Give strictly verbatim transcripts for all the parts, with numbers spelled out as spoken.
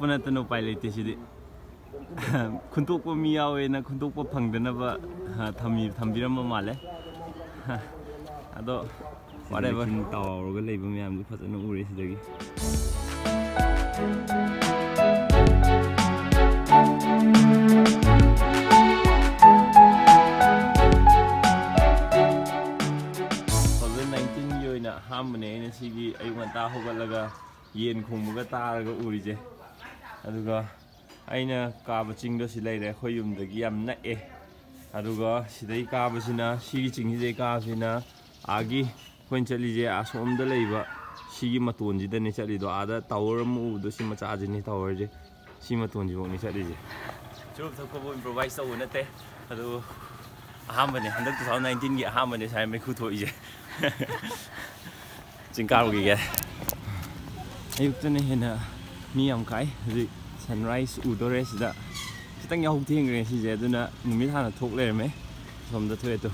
ꯅꯠꯇꯅ ꯎꯄꯥꯏ ꯂꯩꯇꯦ ꯁꯤꯗꯤ꯫ ꯈꯨꯟꯇꯣꯛꯄ ꯃꯤ ꯌꯥꯎꯋꯦꯅ ꯈꯨꯟꯇꯣꯛꯄ ꯐꯪꯗꯅꯕ, ꯑ, ꯊꯝꯃꯤ-, ꯊꯝꯕꯤꯔꯝꯕ ꯃꯥꯜꯂꯦ꯫ ꯑꯗꯣ, whatever꯫ ꯂꯩꯆꯤꯟ ꯇꯥꯎꯔꯒ ꯂꯩꯕ ꯃꯌꯥꯝꯗꯨ ꯐꯖꯅ ꯎꯔꯦ ꯁꯤꯗꯒꯤ꯫ Two thousand nineteen ꯒꯤ ꯑꯣꯏꯅ ꯑꯍꯥꯟꯕꯅꯦ ꯑꯩꯅ ꯁꯤꯒꯤ ꯑꯌꯨꯛ ꯉꯟꯇꯥ ꯍꯧꯒꯠꯂꯒ ꯌꯦꯟ ꯈꯣꯡꯕꯒ ꯇꯥꯔꯒ ꯎꯔꯤꯁꯦ꯫ ꯑꯗꯨꯒ ꯑꯩꯅ ꯀꯥꯕ ꯆꯤꯡꯗꯣ ꯁꯤ ꯂꯩꯔꯦ, ꯑꯩꯈꯣꯏ ꯌꯨꯝꯗꯒꯤ ꯌꯥꯝ ꯅꯛꯑꯦ꯫ ꯑꯗꯨꯒ ꯁꯤꯗꯩ ꯀꯥꯕꯁꯤꯅ, ꯁꯤꯒꯤ ꯆꯤꯡꯁꯤꯗꯩ ꯀꯥꯕꯁꯤꯅ ꯑꯥꯒꯤ ꯑꯩꯈꯣꯏꯅ ꯆꯠꯂꯤꯁꯦ ꯑꯁꯣꯝꯗ ꯂꯩꯕ ꯁꯤꯒꯤ ꯃꯇꯣꯟꯁꯤꯗꯅꯦ ꯆꯠꯂꯤꯗꯣ꯫ ꯑꯥꯗ tower ꯑꯃ ꯎꯕꯗꯣ ꯁꯤ ꯃꯆꯥꯁꯤꯅꯦ towerꯁꯦ꯫ ꯁꯤ ꯃꯇꯣꯟꯁꯤꯐꯧꯅꯤ ꯆꯠꯂꯤꯁꯦ꯫ ꯆꯨꯔꯨꯞ ꯊꯛꯄꯕꯨ improvise ꯇꯧꯕ ꯅꯠꯇꯦ꯫ ꯑꯗꯨ ꯑꯍꯥꯟꯕꯅꯦ, ꯍꯟꯗꯛ two thousand nineteen ꯒꯤ ꯑꯍꯥꯟꯕꯅꯦ ꯁꯨꯃꯥꯏꯅ ꯃꯩꯈꯨ ꯊꯣꯛꯏꯁꯦ꯫ ꯆꯤꯡ ꯀꯥꯔꯨꯈꯤꯒꯦ꯫ ꯑꯌꯨꯛꯇꯅ ꯍꯦꯟꯅ ꯃꯤ ꯌꯥꯝ ꯀꯥꯏ꯫ ꯍꯧꯖꯤꯛ sunrise ꯎꯗꯣꯔꯦ ꯁꯤꯗ꯫ ꯈꯤꯇꯪ ꯌꯥꯍꯧ ꯊꯦꯡꯈ꯭ꯔꯦ ꯁꯤꯁꯦ, ꯑꯗꯨꯅ ꯅꯨꯃꯤꯠ ꯍꯥꯟꯅ ꯊꯣꯛ ꯂꯩꯔꯝꯃꯦ꯫ ꯑꯁꯣꯝꯗ ꯊꯣꯛꯑꯦ ꯇꯨ꯫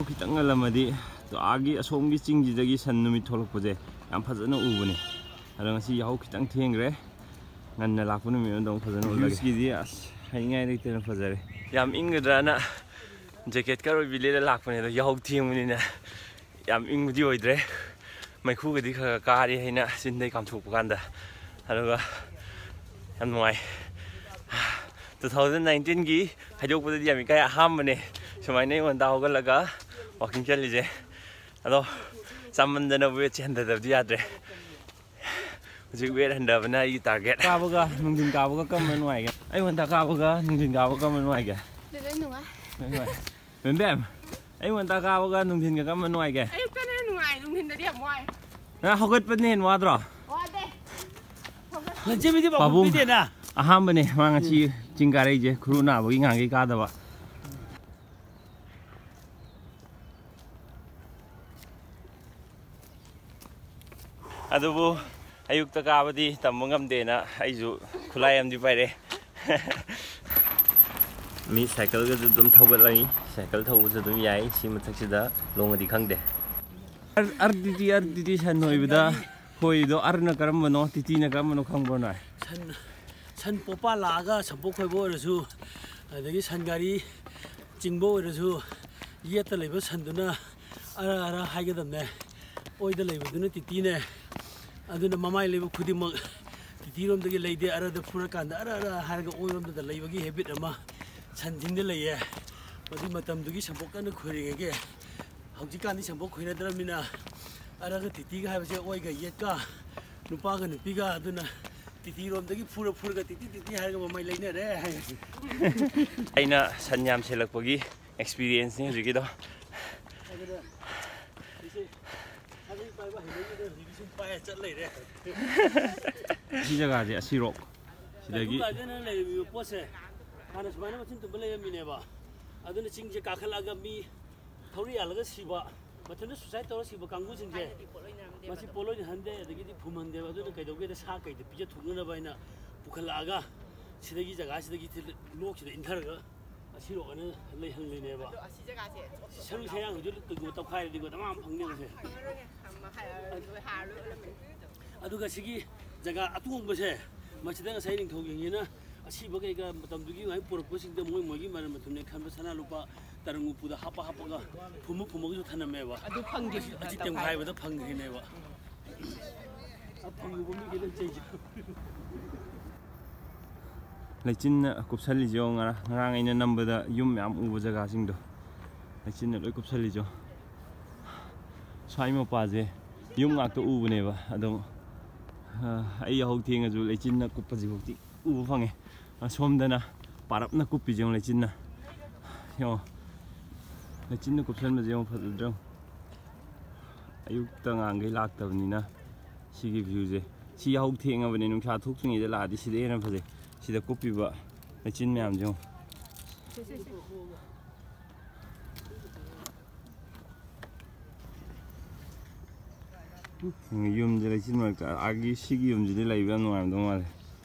ꯈꯤꯇꯪ ꯉꯜꯂꯝꯃꯗꯤ ꯇꯣ ꯑꯥꯒꯤ ꯑꯁꯣꯝꯒꯤ ꯆꯤꯡꯁꯤꯗꯒꯤ sun ꯅꯨꯃꯤꯠ ꯊꯣꯛꯂꯛꯄꯁꯦ ꯌꯥꯝ ꯐꯖꯅ ꯎꯕꯅꯦ꯫ ꯑꯗꯣ ꯉꯁꯤ ꯌꯥꯍꯧ ꯈꯤꯇꯪ ꯊꯦꯡꯈ꯭ꯔꯦ꯫ ꯉꯟꯅ ꯂꯥꯛꯄ ꯅꯨꯃꯤꯠ ꯑꯃꯗ ꯑꯃꯨꯛ ꯐꯖꯅ ꯎꯠꯂꯒꯦ꯫ Viewsꯀꯤꯗꯤ ꯑꯁ ꯍꯥꯏꯅꯤꯡꯉꯥꯏ ꯂꯩꯇꯅ ꯐꯖꯔꯦ꯫ ꯌꯥꯝ ꯏꯪꯒꯗ꯭ꯔꯅ jacketꯀ ꯂꯣꯏ ꯂꯤꯠꯂ ꯂꯥꯛꯄꯅꯦ, ꯑꯗꯣ ꯌꯥꯍꯧ ꯊꯦꯡꯕꯅꯤꯅ ꯌꯥꯝ ꯏꯪꯕꯗꯤ ꯑꯣꯏꯗ꯭ꯔꯦ꯫ ꯃꯩꯈꯨꯒꯗꯤ ꯈꯔ ꯈꯔ ꯀꯥꯔꯤ ꯑꯩꯅ ꯆꯤꯟꯗꯩ ꯀꯥꯝꯊꯣꯛꯄ ꯀꯥꯟꯗ꯫ ꯑꯗꯨꯒ ꯌꯥꯝ ꯅꯨꯡꯉꯥꯏ꯫ Two thousand nineteenꯒꯤ ꯍꯥꯏꯗꯣꯛꯄꯗꯗꯤ ꯌꯥꯝ ꯏꯀꯥꯏ꯫ ꯑꯍꯥꯟꯕꯅꯦ ꯁꯨꯃꯥꯏꯅ ꯑꯌꯨꯛ ꯉꯟꯇꯥ ꯍꯧꯒꯠꯂꯒ walking ꯆꯠꯂꯤꯁꯦ꯫ ꯑꯗꯣ ꯆꯥꯃꯟꯗꯅ weightꯁꯦ ꯍꯟꯊꯗꯕꯗꯤ ꯌꯥꯗ꯭ꯔꯦ꯫ ꯍꯧꯖꯤꯛ weight ꯍꯟꯊꯕꯅ ꯑꯩꯒꯤ target꯫ ꯀꯥꯕꯒ ꯅꯨꯡꯊꯤꯟ ꯀꯥꯕꯒ ꯀꯔꯝꯕ ꯅꯨꯡꯉꯥꯏꯒꯦ? ꯑꯌꯨꯛ ꯉꯟꯇꯥ ꯀꯥꯕꯒ ꯅꯨꯡꯊꯤꯟ ꯀꯥꯕꯒ ꯀꯔꯝꯕ ꯅꯨꯡꯉꯥꯏꯒꯦ? ꯑꯗꯨ ꯂꯣꯏ ꯅꯨꯡꯉꯥꯏ꯫ ꯂꯣꯏ ꯅꯨꯡꯉꯥꯏ꯫ ꯕꯦꯝꯕꯦꯝ, ꯑꯌꯨꯛ ꯉꯟꯇꯥ ꯀꯥꯕꯒ ꯅꯨꯡꯊꯤꯟꯒ ꯀꯔꯝꯕ ꯅꯨꯡꯉꯥꯏꯒꯦ? ꯑꯌꯨꯛꯇꯅ ꯍꯦꯟꯅ ꯅꯨꯡꯉꯥꯏ, ꯅꯨꯡꯊꯤꯟꯗꯗꯤ ꯌꯥꯝ ꯋꯥꯏ꯫ ꯅꯪ ꯍꯧꯒꯠꯄꯅ ꯍꯦꯟꯅ ꯋꯥꯗ꯭ꯔꯣ? ꯋꯥꯗꯦ꯫ ꯂꯟꯆꯦꯟꯕꯤꯗꯤ ꯄꯥꯕꯨꯡ ꯄꯥꯕꯨꯡ ꯄꯤꯗꯦꯅ꯫ ꯑꯍꯥꯟꯕꯅꯦ ꯃꯥ ꯉꯁꯤ ꯆꯤꯡ ꯀꯥꯔꯛꯏꯁꯦ, ꯈꯨꯔꯨ ꯅꯥꯕꯒꯤ ꯉꯍꯥꯟꯈꯩ ꯀꯥꯗꯕ꯫ ꯑꯗꯨꯕꯨ ꯑꯌꯨꯛꯇ ꯀꯥꯕꯗꯤ ꯇꯝꯕ ꯉꯝꯗꯦꯅ ꯑꯩꯁꯨ ꯈꯨꯠꯂꯥꯏ ꯑꯃꯗꯤ ꯄꯥꯏꯔꯦ꯫ ꯃꯤ cycleꯒꯁꯨ ꯑꯗꯨꯝ ꯊꯧꯒꯠꯂꯛꯏ, cycle ꯊꯧꯕꯁꯨ ꯑꯗꯨꯝ ꯌꯥꯏ꯫ ꯁꯤ ꯃꯊꯛꯁꯤꯗ ꯂꯣꯡꯉꯗꯤ ꯈꯪꯗꯦ꯫ ꯑꯔ-, ꯑꯔꯗꯤꯗꯤ, ꯑꯔꯗꯤꯗꯤ ꯁꯟ ꯍꯣꯏꯕꯗ ꯈꯣꯏꯗꯣ ꯑꯔꯅ ꯀꯔꯝꯕꯅꯣ, ꯇꯤꯇꯤꯅ ꯀꯔꯝꯕꯅꯣ ꯈꯪꯕ꯭ꯔꯣ ꯅꯣꯏ? ꯁꯟ, ꯁꯟ ꯄꯣꯄꯥ ꯂꯥꯛꯑꯒ ꯁꯟꯄꯣꯠ ꯈꯣꯏꯕ ꯑꯣꯏꯔꯁꯨ, ꯑꯗꯒꯤ ꯁꯟ ꯒꯥꯔꯤ ꯆꯤꯡꯕ ꯑꯣꯏꯔꯁꯨ, ꯌꯦꯠꯇ ꯂꯩꯕ ꯁꯟꯗꯨꯅ ꯑꯔ ꯑꯔ ꯍꯥꯏꯒꯗꯕꯅꯦ, ꯑꯣꯏꯗ ꯂꯩꯕꯗꯨꯅ ꯇꯤꯇꯤꯅꯦ꯫ ꯑꯗꯨꯅ ꯃꯃꯥꯏ ꯂꯩꯕ ꯈꯨꯗꯤꯡꯃꯛ ꯇꯤꯇꯤꯔꯣꯝꯗꯒꯤ ꯂꯩꯗꯦ, ꯑꯔꯗ ꯐꯨꯔꯀꯥꯟꯗ ꯑꯔ ꯑꯔ ꯍꯥꯏꯔꯒ ꯑꯣꯏꯔꯣꯝꯗꯗ ꯂꯩꯕꯒꯤ ꯍꯦꯕꯤꯠ ꯑꯃ ꯁꯟꯁꯤꯡꯗ ꯂꯩꯌꯦ꯫ ꯃꯗꯨꯏ ꯃꯇꯝꯗꯨꯒꯤ ꯁꯟꯄꯣꯠ ꯀꯟꯅ ꯈꯣꯏꯔꯤꯉꯩꯒꯤ꯫ ꯍꯧꯖꯤꯛꯀꯥꯟꯗꯤ ꯁꯟꯄꯣꯠ ꯈꯣꯏꯅꯗ꯭ꯔꯕꯅꯤꯅ ꯑꯔꯒ ꯇꯤꯇꯤꯒ ꯍꯥꯏꯕꯁꯦ ꯑꯣꯏꯒ ꯌꯦꯠꯀ, ꯅꯨꯄꯥꯒ ꯅꯨꯄꯤꯒ꯫ ꯑꯗꯨꯅ ꯇꯤꯇꯤꯔꯣꯝꯗꯒꯤ ꯐꯨꯔ ꯐꯨꯔꯒ ꯇꯤꯇꯤ ꯇꯤꯇꯤ ꯍꯥꯏꯔꯒ ꯃꯃꯩ ꯂꯩꯅꯔꯦ ꯍꯥꯏ꯫ ꯑꯩꯅ ꯁꯟ ꯌꯥꯝ ꯁꯦꯜꯂꯛꯄꯒꯤ ꯑꯦꯛꯁꯄꯤꯔꯤꯌꯦꯟꯁꯅꯤ ꯍꯧꯖꯤꯛꯀꯤꯗꯣ꯫ ꯑꯗꯨꯅ ꯑꯩꯁꯦ ꯁꯥꯖꯦꯜ ꯄꯥꯏꯕ ꯍꯩꯅꯈꯤꯗ꯭ꯔꯦ, ꯍꯧꯖꯤꯛꯇꯤ ꯁꯨꯝ ꯄꯥꯏꯔ ꯆꯠ ꯂꯩꯔꯦ꯫ ꯁꯤ ꯖꯒꯥꯁꯦ ꯑꯁꯤꯔꯣꯛ ꯁꯤꯗꯒꯤ ꯀꯥꯏꯗꯅ ꯂꯩꯔꯝꯃꯤꯕ ꯄꯣꯠꯁꯦ ꯍꯥꯟꯅ ꯁꯨꯃꯥꯏꯅ ꯃꯆꯤꯟ ꯇꯨꯝꯕ ꯂꯩꯔꯝꯃꯤꯅꯦꯕ꯫ ꯑꯗꯨꯅ ꯆꯤꯡꯁꯦ ꯀꯥꯈꯠꯂꯛꯑꯒ ꯃꯤ ꯊꯧꯔꯤ ꯌꯥꯜꯂꯒ ꯁꯤꯕ, ꯃꯊꯟꯇ ꯁꯨꯁꯥꯏꯠ ꯇꯧꯔ ꯁꯤꯕ ꯀꯥꯡꯕꯨꯁꯤꯡꯁꯦ, ꯊꯥꯏꯅꯗꯤ ꯄꯣꯠ ꯂꯣꯏꯅꯔꯝꯗꯦꯕ ꯃꯁꯤ ꯑꯗꯨꯝ꯫ ꯄꯣꯠ ꯂꯣꯏꯅꯍꯟꯗꯦ, ꯑꯗꯒꯤꯗꯤ ꯐꯨꯝꯍꯟꯗꯦꯕ꯫ ꯑꯗꯨꯅ ꯀꯩꯗꯧꯒꯦꯗ ꯁꯥ ꯀꯩꯗ ꯄꯤꯖ ꯊꯣꯛꯅꯅꯕ ꯍꯥꯏꯅ ꯄꯨꯈꯠꯂꯛꯑꯒ ꯁꯤꯗꯒꯤ ꯖꯒꯥꯁꯤꯗꯒꯤ ꯊꯤꯜ-, ꯂꯣꯛꯁꯤꯗ ꯏꯟꯊꯔꯒ ꯑꯁꯤꯔꯣ ꯑꯅ ꯂꯩꯍꯜꯂꯤꯅꯦꯕ꯫ ꯑꯗꯣ ꯑꯁꯤ ꯖꯒꯥꯁꯦ ꯁꯔꯨ ꯁꯌꯥꯡꯁꯤꯁꯨ ꯀꯩꯒꯨꯝꯕ ꯇꯧꯈꯥꯏꯔꯗꯤꯀꯣ ꯗꯃꯥ ꯑꯃ ꯐꯪꯅꯦꯕꯁꯦ꯫ ꯐꯪꯉꯔꯣꯏꯍꯦ꯫ ꯑꯃ ꯍꯥꯏ-, ꯂꯣꯏ ꯍꯥꯔ ꯂꯣꯏ ꯑꯣꯜꯂꯝꯃꯅꯤ꯫ ꯑꯗꯨꯒ ꯁꯤꯒꯤ ꯖꯒꯥ ꯑꯇꯣꯡꯕꯁꯦ, ꯃꯁꯤꯗ ꯉꯁꯥꯏ ꯅꯤꯡꯊꯧ ꯌꯦꯡꯉꯦꯅ ꯑꯁꯤꯕ ꯀꯩꯀꯥ ꯃꯇꯝꯗꯨꯒꯤ ꯑꯗꯨꯃꯥꯏꯅ ꯄꯨꯔꯛꯄꯁꯤꯡꯗ ꯃꯣꯏ ꯃꯣꯏꯒꯤ ꯃꯔꯟ ꯃꯊꯨꯝꯅꯦ ꯈꯟꯕ ꯁꯅꯥ ꯂꯨꯄꯥ ꯇꯔꯪ ꯎꯄꯨꯗ ꯍꯥꯞꯄ ꯍꯥꯞꯄꯒ ꯐꯨꯝꯕ ꯐꯨꯝꯃꯒꯁꯨ ꯊꯅꯝꯃꯦꯕ꯫ ꯑꯗꯨ ꯐꯪꯗꯦ꯫ ꯑꯁꯤ ꯇꯦꯝꯈꯥꯏꯕꯗ ꯐꯪꯈ꯭ꯔꯤꯅꯦꯕ꯫ ꯑ, ꯐꯪꯉꯨꯕ ꯃꯤꯒꯩꯗ ꯆꯩꯁꯨ꯫ ꯂꯩꯆꯤꯟꯅ ꯀꯨꯞꯁꯜꯂꯤꯁꯦ ꯌꯦꯡꯉꯣ, ꯉꯔꯥꯡ, ꯉꯔꯥꯡ ꯑꯩꯅ ꯅꯝꯕꯗ ꯌꯨꯝ ꯃꯌꯥꯝ ꯎꯕ ꯖꯒꯥꯁꯤꯡꯗꯣ ꯂꯩꯆꯤꯟꯅ ꯂꯣꯏ ꯀꯨꯞꯁꯜꯂꯤꯁꯦ ꯌꯦꯡꯉꯣ꯫ ꯁ꯭ꯋꯥꯏ ꯃꯄꯥꯁꯦ ꯌꯨꯝ ꯉꯥꯛꯇ ꯎꯕꯅꯦꯕ꯫ ꯑꯗꯣ, ꯑ, ꯑꯩ ꯌꯥꯍꯧ ꯊꯦꯡꯉꯁꯨ ꯂꯩꯆꯤꯟꯅ ꯀꯨꯞꯄꯁꯤꯐꯥꯎꯗꯤ ꯎꯕ ꯐꯪꯉꯦ꯫ ꯑꯁꯣꯝꯗꯅ ꯄꯥꯔꯞꯅ ꯀꯨꯞꯄꯤꯁꯦ ꯌꯦꯡꯉꯣ ꯂꯩꯆꯤꯟꯅ꯫ ꯌꯦꯡꯉꯣ, ꯂꯩꯆꯤꯟꯅ ꯀꯨꯞꯁꯟꯕꯁꯦ ꯌꯦꯡꯉꯣ, ꯐꯖꯗ꯭ꯔꯣ? ꯑꯌꯨꯛꯇ ꯉꯥꯡꯈꯩ ꯂꯥꯛꯇꯕꯅꯤꯅ ꯁꯤꯒꯤ ꯚ꯭ꯌꯨꯁꯦ꯫ ꯁꯤ ꯌꯥꯍꯧ ꯊꯦꯡꯉꯕꯅꯤ, ꯅꯨꯡꯁꯥ ꯊꯣꯛꯇ꯭ꯔꯤꯉꯩꯗ ꯂꯥꯛꯑꯗꯤ ꯁꯤꯗ ꯍꯦꯟꯅ ꯐꯖꯩ꯫ ꯁꯤꯗ ꯀꯨꯞꯄꯤꯕ ꯂꯩꯆꯤꯟ ꯃꯌꯥꯝꯁꯦ ꯌꯦꯡꯉꯣ꯫ ꯌꯨꯝꯁꯦ ꯂꯩꯆꯤꯟ ꯃꯔꯛꯇ, ꯑꯥꯒꯤ ꯁꯤꯒꯤ ꯌꯨꯝꯁꯤꯗꯤ ꯂꯩꯕ ꯌꯥꯝ ꯅꯨꯡꯉꯥꯏꯔꯝꯗꯧ ꯃꯥꯜꯂꯦ꯫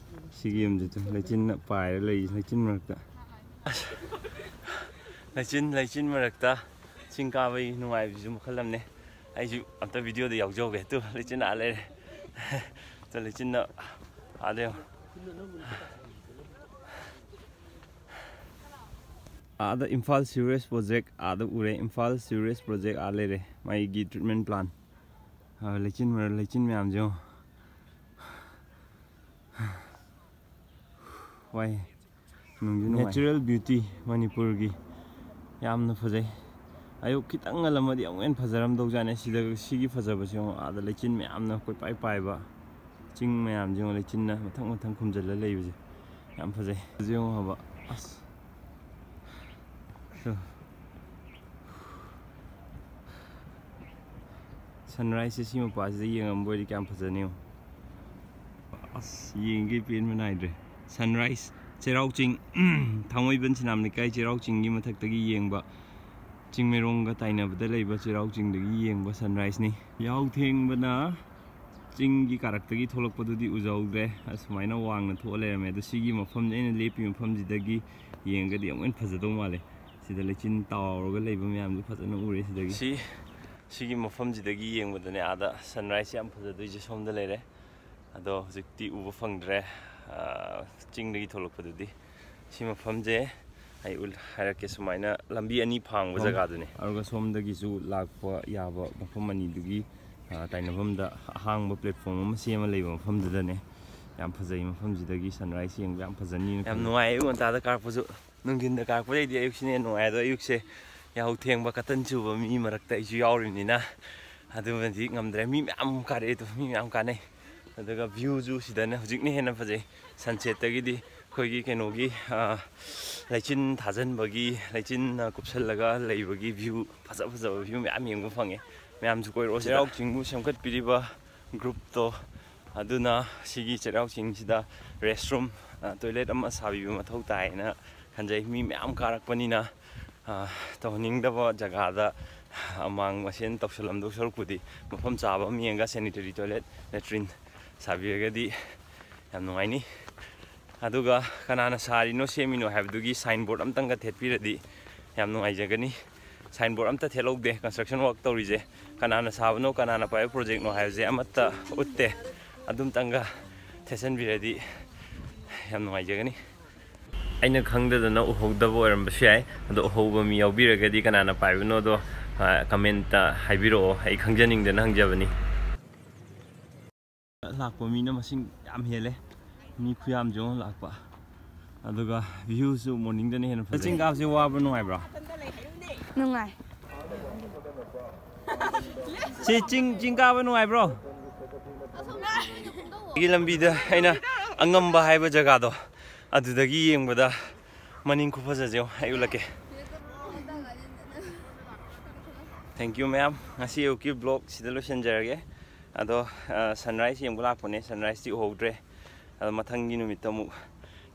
ꯁꯤꯒꯤ ꯌꯨꯝꯁꯤꯗ ꯂꯩꯆꯤꯟꯅ ꯄꯥꯏꯔ ꯂꯩ, ꯂꯩꯆꯤꯟ ꯃꯔꯛꯇ꯫ ꯑꯁ, ꯂꯩꯆꯤꯟ, ꯂꯩꯆꯤꯟ ꯃꯔꯛꯇ ꯆꯤꯡ ꯀꯥꯕꯒꯤ ꯅꯨꯡꯉꯥꯏꯕꯁꯤꯁꯨ ꯃꯈꯜ ꯑꯃꯅꯦ꯫ ꯑꯩꯁꯨ ꯑꯝꯇ ꯚꯤꯗꯤꯑꯣꯗ ꯌꯥꯎꯖꯍꯧꯒꯦ꯫ ꯇꯨ, ꯂꯩꯆꯤꯟ ꯑꯥ ꯂꯩꯔꯦ꯫ ꯆꯠꯂꯤ ꯆꯤꯟꯅ ꯑꯥꯗ ꯌꯦꯡꯉꯣ꯫ ꯑꯥꯗ ꯏꯝꯐꯥꯜ ꯁꯤꯋꯦꯖ ꯄ꯭ꯔꯣꯖꯦꯛ ꯑꯥꯗ ꯎꯔꯦ꯫ ꯏꯝꯐꯥꯜ ꯁꯤꯋꯦꯖ ꯄ꯭ꯔꯣꯖꯦꯛ ꯑꯥ ꯂꯩꯔꯦ, ꯃꯥꯒꯤ ꯇ꯭ꯔꯤꯠꯃꯦꯟ ꯄ꯭ꯂꯥꯟ꯫ ꯑꯥ, ꯂꯩꯆꯤꯟ ꯃꯔꯛ, ꯂꯩꯆꯤꯟ ꯃꯌꯥꯝꯁꯦ ꯌꯦꯡꯉꯣ꯫ ꯋꯥꯏ꯫ ꯅꯨꯡꯁꯨ ꯅꯨꯡꯉꯥꯏ꯫ Natural beauty ꯃꯅꯤꯄꯨꯔꯒꯤ꯫ ꯌꯥꯝꯅ ꯐꯖꯩ꯫ ꯑꯌꯨꯛ ꯈꯤꯇꯪ ꯉꯜꯂꯝꯃꯗꯤ ꯑꯃꯨꯛ ꯍꯦꯟꯅ ꯐꯖꯔꯝꯗꯧꯖꯥꯠꯅꯦ꯫ ꯁꯤꯗ, ꯁꯤꯒꯤ ꯐꯖꯕꯁꯦ ꯌꯦꯡꯉꯣ, ꯑꯥꯗ ꯂꯩꯆꯤꯟ ꯃꯌꯥꯝꯅ ꯀꯣꯏꯄꯥꯏ ꯄꯥꯏꯕ꯫ ꯆꯤꯡ ꯃꯌꯥꯝꯁꯦ ꯌꯦꯡꯉꯣ, ꯂꯩꯆꯤꯟꯅ ꯃꯊꯪ ꯃꯊꯪ ꯈꯨꯝꯖꯤꯜꯂ ꯂꯩꯕꯁꯦ꯫ ꯌꯥꯝ ꯐꯖꯩ꯫ ꯍꯧꯖꯤꯛ ꯌꯦꯡꯉꯣ ꯍꯥꯏꯕ꯫ ꯑꯁ꯫ ꯁꯟꯔꯥꯏꯖꯁꯦ ꯁꯤ ꯃꯄꯥꯁꯤꯗ ꯌꯦꯡꯉꯝꯕ ꯑꯣꯏꯗꯤ ꯀꯌꯥꯝ ꯐꯖꯅꯤ ꯌꯦꯡꯉꯣ꯫ ꯑꯁ, ꯌꯦꯡꯒꯦ ꯄꯦꯟꯕ ꯅꯥꯏꯗ꯭ꯔꯦ꯫ ꯁꯟꯔꯥꯏꯖ, ꯆꯩꯔꯥꯎ ꯆꯤꯡ, ꯊꯥꯡꯃꯩꯕꯟ ꯁꯤꯅꯥꯝ ꯂꯩꯀꯥꯏ ꯆꯩꯔꯥꯎ ꯆꯤꯡꯒꯤ ꯃꯊꯛꯇꯒꯤ ꯌꯦꯡꯕ, ꯆꯤꯡꯃꯩꯔꯣꯡꯒ ꯇꯥꯏꯅꯕꯗ ꯂꯩꯕ ꯆꯩꯔꯥꯎ ꯆꯤꯡꯗꯒꯤ ꯌꯦꯡꯕ ꯁꯟꯔꯥꯏꯖꯅꯤ꯫ ꯌꯥꯍꯧ ꯊꯦꯡꯕꯅ ꯆꯤꯡꯒꯤ ꯀꯥꯔꯛꯇꯒꯤ ꯊꯣꯛꯂꯛꯄꯗꯨꯗꯤ ꯎꯖꯍꯧꯗ꯭ꯔꯦ꯫ ꯑꯁꯨꯃꯥꯏꯅ ꯋꯥꯡꯅ ꯊꯣꯛꯑ ꯂꯩꯔꯝꯃꯦ꯫ ꯑꯗꯣ ꯁꯤꯒꯤ ꯃꯐꯝꯁꯦ, ꯑꯩꯅ ꯂꯦꯞꯄꯤ ꯃꯐꯝꯁꯤꯗꯒꯤ ꯌꯦꯡꯉꯒꯗꯤ ꯑꯃꯨꯛ ꯍꯦꯟꯅ ꯐꯖꯗꯧ ꯃꯥꯜꯂꯦ꯫ ꯁꯤꯗ ꯂꯩꯆꯤꯟ ꯇꯥꯎꯔꯒ ꯂꯩꯕ ꯃꯌꯥꯝꯗꯨ ꯐꯖꯅ ꯎꯔꯦ ꯁꯤꯗꯒꯤ꯫ ꯁꯤ, ꯁꯤꯒꯤ ꯃꯐꯝꯁꯤꯗꯒꯤ ꯌꯦꯡꯕꯗꯅꯦ, ꯑꯥꯗ ꯁꯟꯔꯥꯏꯖꯁꯦ ꯌꯥꯝ ꯐꯖꯗꯣꯏꯁꯦ ꯁꯣꯝꯗ ꯂꯩꯔꯦ꯫ ꯑꯗꯣ ꯍꯧꯖꯤꯛꯇꯤ ꯎꯕ ꯐꯪꯗ꯭ꯔꯦ, ꯑ, ꯆꯤꯡꯗꯒꯤ ꯊꯣꯛꯂꯛꯄꯗꯨꯗꯤ꯫ ꯁꯤ ꯃꯐꯝꯁꯦ ꯑꯩ ꯎꯜ-, ꯍꯥꯏꯔꯛꯀꯦ, ꯁꯨꯃꯥꯏꯅ ꯂꯝꯕꯤ ꯑꯅꯤ ꯐꯥꯡꯕ ꯃꯐꯝ, ꯖꯒꯥꯗꯨꯅꯦ꯫ ꯑꯗꯨꯒ ꯁꯣꯝꯗꯒꯤꯁꯨ ꯂꯥꯛꯄ ꯌꯥꯕ ꯃꯐꯝ ꯑꯅꯤꯗꯨꯒꯤ, ꯑ, ꯇꯥꯏꯅꯐꯝꯗ ꯑꯍꯥꯡꯕ platform ꯑꯃ ꯁꯦꯝꯃ ꯂꯩꯕ ꯃꯐꯝꯗꯨꯗꯅꯦ꯫ ꯌꯥꯝ ꯐꯖꯩ, ꯃꯐꯝꯁꯤꯗꯒꯤ sunrise ꯌꯦꯡꯕ ꯌꯥꯝ ꯐꯖꯅꯤꯅ ꯌꯥꯝ ꯈꯜꯂꯤ꯫ ꯅꯨꯡꯉꯥꯏ ꯑꯌꯨꯛ ꯉꯟꯇꯥꯗ ꯀꯥꯔꯛꯄꯁꯨ꯫ ꯅꯨꯡꯊꯤꯟꯗ ꯀꯥꯔꯛꯄꯗꯩꯗꯤ ꯑꯌꯨꯛꯁꯤꯅ ꯍꯦꯟꯅ ꯅꯨꯡꯉꯥꯏ꯫ ꯑꯗꯣ ꯑꯌꯨꯛꯁꯦ ꯌꯥꯍꯧ ꯊꯦꯡꯕ, ꯀꯇꯟ ꯆꯨꯕ ꯃꯤ ꯃꯔꯛꯇ ꯑꯩꯁꯨ ꯌꯥꯎꯔꯤꯕꯅꯤꯅ ꯑꯗꯨꯃꯗꯤ ꯉꯝꯗ꯭ꯔꯦ꯫ ꯃꯤ ꯃꯌꯥꯝ ꯀꯥꯔꯛꯑꯦ, ꯑꯗꯣ ꯃꯤ ꯃꯌꯥꯝ ꯀꯥꯟꯅꯩ꯫ ꯑꯗꯨꯒ viewꯁꯨ ꯁꯤꯗꯅ ꯍꯧꯖꯤꯛꯅ ꯍꯦꯟꯅ ꯐꯖꯩ꯫ Sunsetꯇꯒꯤꯗꯤ ꯑꯩꯈꯣꯏꯒꯤ ꯀꯩꯅꯣꯒꯤ, ꯑ, ꯂꯩꯆꯤꯟ ꯊꯥꯖꯤꯟꯕꯒꯤ, ꯂꯩꯆꯤꯟꯅ ꯀꯨꯞꯁꯜꯂꯒ ꯂꯩꯕꯒꯤ view, ꯐꯖ ꯐꯖꯕ view ꯃꯌꯥꯝ ꯌꯦꯡꯕ ꯐꯪꯉꯦ꯫ ꯃꯌꯥꯝꯁꯨ ꯀꯣꯏꯔꯛꯑꯣ ꯁꯤꯗ꯫ ꯆꯩꯔꯥꯎ ꯆꯤꯡꯕꯨ ꯁꯦꯝꯒꯠꯄꯤꯔꯤꯕ groupꯇꯣ, ꯑꯗꯨꯅ ꯁꯤꯒꯤ ꯆꯩꯔꯥꯎ ꯆꯤꯡꯁꯤꯗ restroom, ꯑ, toilet ꯑꯃ ꯁꯥꯕꯤꯕ ꯃꯊꯧ ꯇꯥꯏꯌꯦꯅ ꯈꯟꯖꯩ꯫ ꯃꯤ ꯃꯌꯥꯝ ꯀꯥꯔꯛꯄꯅꯤꯅ, ꯑ, ꯇꯧꯍꯟꯅꯤꯡꯗꯕ ꯖꯒꯥꯗ ꯑꯃꯥꯡ ꯃꯁꯦꯟ ꯇꯧꯁꯜꯂꯝꯗꯧ ꯁꯔꯨꯛꯄꯨꯗꯤ ꯃꯐꯝ ꯆꯥꯕ ꯑꯃ ꯌꯦꯡꯉꯒ sanitary toilet, latrine ꯁꯥꯕꯤꯔꯒꯗꯤ ꯌꯥꯝ ꯅꯨꯡꯉꯥꯏꯅꯤ꯫ ꯑꯗꯨꯒ ꯀꯅꯥꯅ ꯁꯥꯔꯤꯅꯣ, ꯁꯦꯝꯃꯤꯅꯣ ꯍꯥꯏꯕꯗꯨꯒꯤ signboard ꯑꯝꯇꯪꯒ ꯊꯦꯠꯄꯤꯔꯗꯤ ꯌꯥꯝ ꯅꯨꯡꯉꯥꯏꯖꯒꯅꯤ꯫ Signboard ꯑꯝꯇ ꯊꯦꯠꯍꯧꯗꯦ, construction work ꯇꯧꯔꯤꯁꯦ ꯀꯅꯥꯅ ꯁꯥꯕꯅꯣ, ꯀꯅꯥꯅ ꯄꯥꯏꯕ projectꯅꯣ ꯍꯥꯏꯕꯁꯦ ꯑꯃꯠꯇ ꯎꯠꯇꯦ꯫ ꯑꯗꯨꯝꯇꯪꯒ ꯊꯦꯠꯆꯟꯕꯤꯔꯗꯤ ꯌꯥꯝ ꯅꯨꯡꯉꯥꯏꯖꯒꯅꯤ꯫ ꯑꯩꯅ ꯈꯪꯗꯗꯅ ꯎꯍꯧꯗꯕ ꯑꯣꯏꯔꯝꯕꯁꯨ ꯌꯥꯏ꯫ ꯑꯗꯣ ꯎꯍꯧꯕ ꯃꯤ ꯌꯥꯎꯕꯤꯔꯒꯗꯤ ꯀꯅꯥꯅ ꯄꯥꯏꯕꯅꯣꯗꯣ, ꯑ, commentꯇ ꯍꯥꯏꯕꯤꯔꯛꯑꯣ꯫ ꯑꯩ ꯈꯪꯖꯅꯤꯡꯗꯅ ꯍꯪꯖꯕꯅꯤ꯫ ꯂꯥꯛꯄ ꯃꯤꯅ ꯃꯁꯤꯡ ꯌꯥꯝ ꯍꯦꯜꯂꯦ꯫ ꯃꯤ ꯈꯨꯌꯥꯝꯁꯦ ꯌꯦꯡꯉꯣ ꯂꯥꯛꯄ꯫ ꯑꯗꯨꯒ viewꯁꯨ morningꯗꯅ ꯍꯦꯟꯅ ꯐꯖꯩ꯫ ꯆꯤꯡ ꯀꯥꯕꯁꯦ ꯋꯥꯕ꯭ꯔꯣ, ꯅꯨꯡꯉꯥꯏꯕ꯭ꯔꯣ? ꯅꯨꯡꯉꯥꯏ꯫ ꯁꯤ ꯆꯤꯡ, ꯆꯤꯡ ꯀꯥꯕ ꯅꯨꯡꯉꯥꯏꯕ꯭ꯔꯣ? ꯁꯤꯒꯤ ꯂꯝꯕꯤꯗ ꯑꯩꯅ ꯑꯉꯝꯕ ꯍꯥꯏꯕ ꯖꯒꯥꯗꯣ, ꯑꯗꯨꯗꯒꯤ ꯌꯦꯡꯕꯗ ꯃꯅꯤꯡ ꯈꯨꯐꯖꯁꯦ ꯌꯦꯡꯉꯣ, ꯑꯩ ꯎꯠꯂꯛꯀꯦ꯫ Thank you ꯃꯌꯥꯝ, ꯉꯁꯤ ꯑꯌꯨꯛꯀꯤ vlog ꯁꯤꯗ ꯂꯣꯏꯁꯤꯟꯖꯔꯒꯦ꯫ ꯑꯗꯣ, ꯑ, sunrise ꯌꯦꯡꯕ ꯂꯥꯛꯄꯅꯦ, sunriseꯇꯤ ꯎꯍꯧꯗ꯭ꯔꯦ꯫ ꯑꯗꯣ ꯃꯊꯪꯒꯤ ꯅꯨꯃꯤꯠꯇ ꯑꯃꯨꯛ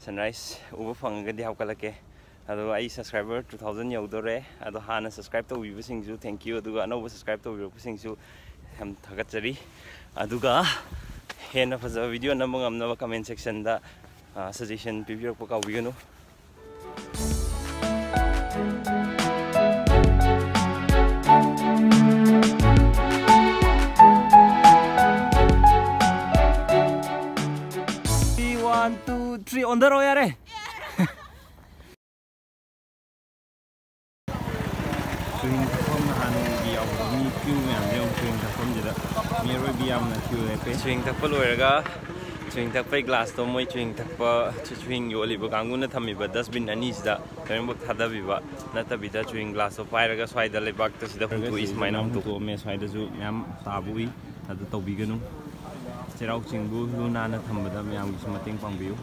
sunrise ꯎꯕ ꯐꯪꯉꯒꯗꯤ ꯍꯥꯞꯀꯠꯂꯛꯀꯦ꯫ ꯑꯗꯣ ꯑꯩ subscriber two thousand ꯌꯧꯗꯣꯔꯦ꯫ ꯑꯗꯣ ꯍꯥꯟꯅ subscribe ꯇꯧꯕꯤꯕꯁꯤꯡꯁꯨ thank you, ꯑꯗꯨꯒ ꯑꯅꯧꯕ subscribe ꯇꯧꯕꯤꯔꯛꯄꯁꯤꯡꯁꯨ ꯌꯥꯝ ꯊꯥꯒꯠꯆꯔꯤ꯫ ꯑꯗꯨꯒ ꯍꯦꯟꯅ ꯐꯖꯕ video ꯅꯝꯕ ꯉꯝꯅꯕ comment sectionꯗ, ꯑ, suggestion ꯄꯤꯕꯤꯔꯛꯄ ꯀꯥꯎꯕꯤꯒꯅꯨ꯫ Three, one, two, three, ꯑꯣꯟꯊꯔꯛꯑꯣ ꯌꯥꯔꯦ꯫ ꯆꯨꯍꯤꯡ ꯊꯛꯐꯝ ꯅꯍꯥꯟꯒꯤ ꯌꯥꯎꯕ ꯃꯤ queue ꯃꯌꯥꯝꯁꯦ ꯌꯦꯡꯉꯨ, ꯆꯨꯍꯤꯡ ꯊꯛꯐꯝꯁꯤꯗ ꯃꯤ ꯑꯔꯣꯏꯕꯤ ꯌꯥꯝꯅ queue ꯂꯦꯞꯄꯦ꯫ ꯆꯨꯍꯤꯡ ꯊꯛꯄ ꯂꯣꯏꯔꯒ, ꯆꯨꯍꯤꯡ ꯊꯛꯄꯒꯤ glassꯇꯣ ꯃꯣꯏ ꯆꯨꯍꯤꯡ ꯊꯛꯄ, ꯆꯨ-, ꯆꯨꯍꯤꯡ ꯌꯣꯜꯂꯤꯕ ꯀꯥꯡꯕꯨꯅ ꯊꯝꯃꯤꯕ dustbin ꯑꯅꯤꯁꯤꯗ ꯂꯣꯏꯅꯃꯛ ꯊꯥꯗꯕꯤꯕ ꯅꯠꯇꯕꯤꯗ, ꯆꯨꯍꯤꯡ glassꯇꯣ ꯄꯥꯏꯔꯒ ꯁ꯭ꯋꯥꯏꯗ ꯂꯩꯕꯥꯛꯇ ꯁꯤꯗ ꯍꯨꯟꯗꯣꯛꯏ, ꯁꯨꯃꯥꯏꯅ ꯍꯨꯟꯗꯣꯛ- ꯍꯨꯟꯗꯣꯛꯑꯝꯃꯦ꯫ ꯁ꯭ꯋꯥꯏꯗꯁꯨ ꯃꯌꯥꯝ ꯇꯥꯕ ꯎꯏ, ꯑꯗꯨ ꯇꯧꯕꯤꯒꯅꯨ꯫ ꯆꯩꯔꯥꯎ ꯆꯤꯡꯕꯨ ꯂꯨ ꯅꯥꯟꯅ ꯊꯝꯕꯗ ꯃꯌꯥꯝꯒꯤꯁꯨ ꯃꯇꯦꯡ ꯄꯥꯡꯕꯤꯌꯨ꯫